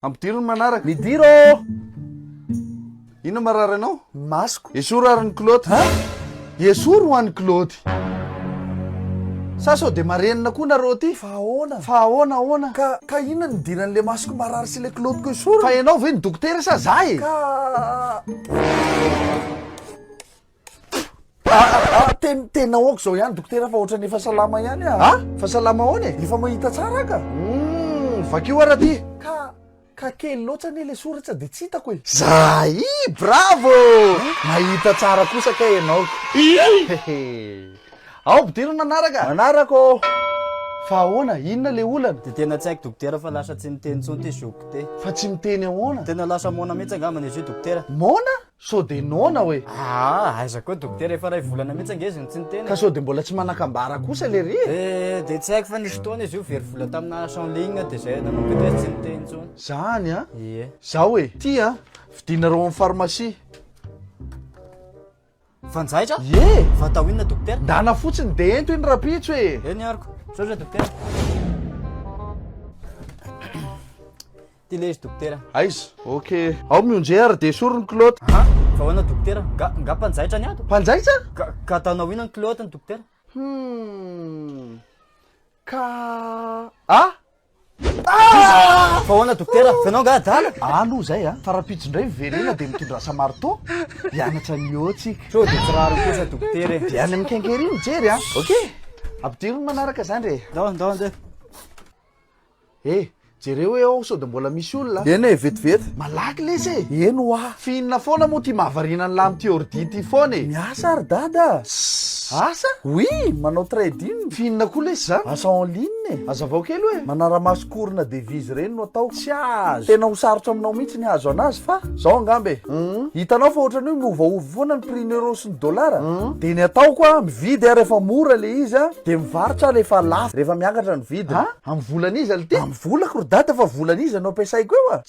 Ampidiro ny manaraka. Midira ô! Inona marary anao? Ny masoko. Esory ary ny kilaoty. Hein? Esory ho an'ny kilaoty. Sa sao dia marenina koa nareo ty? Fa ahoana? Fa ahoana ahoana? Ka ka inona no idiran'le masoko marary sy le kilaotiko esorina? Fa ianao ve no dokotera sa za e? Ka. Ah, ah, ten, tena aoka izao ihany dokotera fa ohatran'ny efa salama ihany ah. Ah, fa salama ahoana e? Efa mahita tsara ka. Hmm, vakio ara ty. Ka ka kely loatra anie le soratra de tsy hitako e. Zay, bravo! Mahita tsara kosa kay ianao. Ao ampidirina manaraka. Manaraka ô. Fa ahoana, inona le olana? De tena tsy haiko dokotera fa lasa tsy miteny intsony ty zokiko ty. Fa tsy miteny ahoana? Tena lasa moana mihitsy angambany izy io dokotera. Moana? Sao dia noana hoe? Aa, aiza koa dokotera, efa iray volana mihitsy ange izy no tsy niteny e. Ka sao dia mbola tsy manan-kambara kosa lery e? Eh, dia tsy haiko fa nisy fotoana izy io very vola tamina asa en ligne dia zay nanomboka teo izy tsy niteny intsony. Zany an? Ie. Zao e, ty an, vidinareo amin'ny pharmacie. Fanjaitra? Ie! Fa atao inona dokotera? Ndana fotsiny dia ento iny rapitso e! Eny ariko. Misaotra dokotera. Ty le izy dokotera. Aiza? Ok. Ao mionje ary dia esory ny kilaoty. An? Fa ahoana dokotera? Nga, nga mpanjaitra ny ato? Mpanjaitra? Ka, ka ataonao inona ny kilaotiny dokotera? Hum. Ka. Ah! Ah! Fa ahoana dokotera? Fa ianao nga adala? Aloha zay a. Fa rahampitso indray miverena dia mitondrasa marteau hianatra ny eo tsika. Sao dia tsy rariny kosa dokotera e. Dia any amin'ny quincaillerie mijery a. Ok. Ampidiro ny manaraka zandry e. Ndao, ndao andeha. Eh, jereo hoe ao sao dia mbola misy olona. Eny e, vetivety. Malaky lesy e. Eny hoa. Fihinina foana moa ty mahavariana an'lah amin'ity ordi ity foana e. Miasa ry dada a. Asa? Oui, manao trading. Fihinina koa lesy zany. Asa en ligne e. Hazavao kely hoe. Manara-maso cours-na devise ireny no atao. Tsy azo. Tena ho sarotra aminao mihitsy ny hahazo anazy fa zao angamba e. Hitanao fa ohatran'ny hoe miovaova foana ny prix-n'ny euro sy ny dollar. Dia ny ataoko a, mividy aho rehefa mora le izy a, dia mivarotra aho rehefa lafo, rehefa miakatra ny vidiny. Amin'ny volan'iza lty? Amin'ny volako ry dada fa volan'iza no ampiasaiko eo a!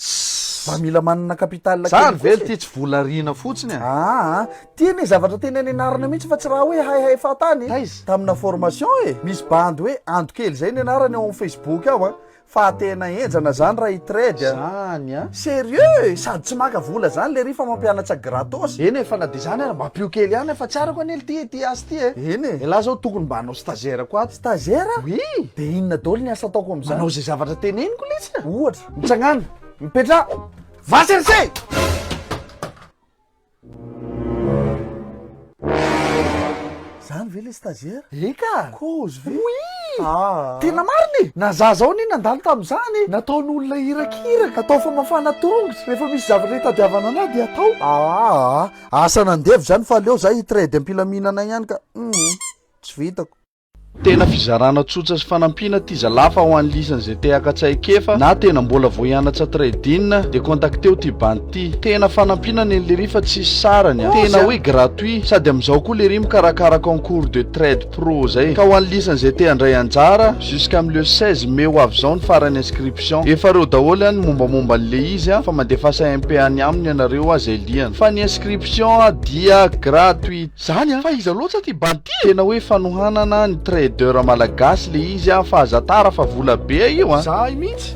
Mba mila manana capital kely Zany ve kosa e! lty tsy vola ariana fotsiny a! Aa ty anie zavatra tena nianarana mihitsy fa tsy raha hoe haihay fahatany e! Taiza? Tamina formation e! Misy bandy hoe Ando kely zay ny anarany ao amin'ny facebook ao a! Fa tena henjana zany raha i trade a! Zany a! Sérieux e! Sady tsy maka vola zany lery fa mampianatsa gratos. Eny e, fa na dia zany ara mba ampio kely ihany fa tsy arako anie lty ity asa ity e! Eny e! Elah zao tokony mba hanao stagiaire koa ato. Stagiaire? Oui! De inona daholo ny asa ataoko amizany? Manao zay zavatra teneniko letsy a! Ohatra? Mitsangàna! Mipetraha! Va chercher! Zany ve le stagiaire? Eka! Kozy ve? Oui! Ah. Tena marina e! Na za zao anie nandalo tamin'izany e! Nataon'olona irakiraka, atao famafana tongotra, rehefa misy zavatra itadiavana anah dia atao. Aa, asa nandevo zany fa aleo za hi-trade am-pilaminana ihany ka, hum, tsy vitako. Tena fizarana tsotsa sy fanampiana ty zalahy fa ho an'ny lisany zay te haka tsaikefa na tena mbola vao hianatsa trading de contacteo ty bandy ty. Tena fanampiana nen'i lery fa tsisy sarany a. Tena hoe gratuit sady amizao koa lery mikarakara concours de trade pro zay ka ho an'ny lisany zay te handray anjara jusqu'à le 16 mai ho avy zao ny farany inscription. Efa reo daholo an ny mombamomba an'le izy a fa mandefasa MP any aminy ianareo a zay liana fa ny inscription dia gratuit. Zany an! Fa iza loatra ty bandy ty e? Tena hoe fanohanana ny trader malagasy le izy an, fa aza tara fa vola be io an! Zahay mihitsy.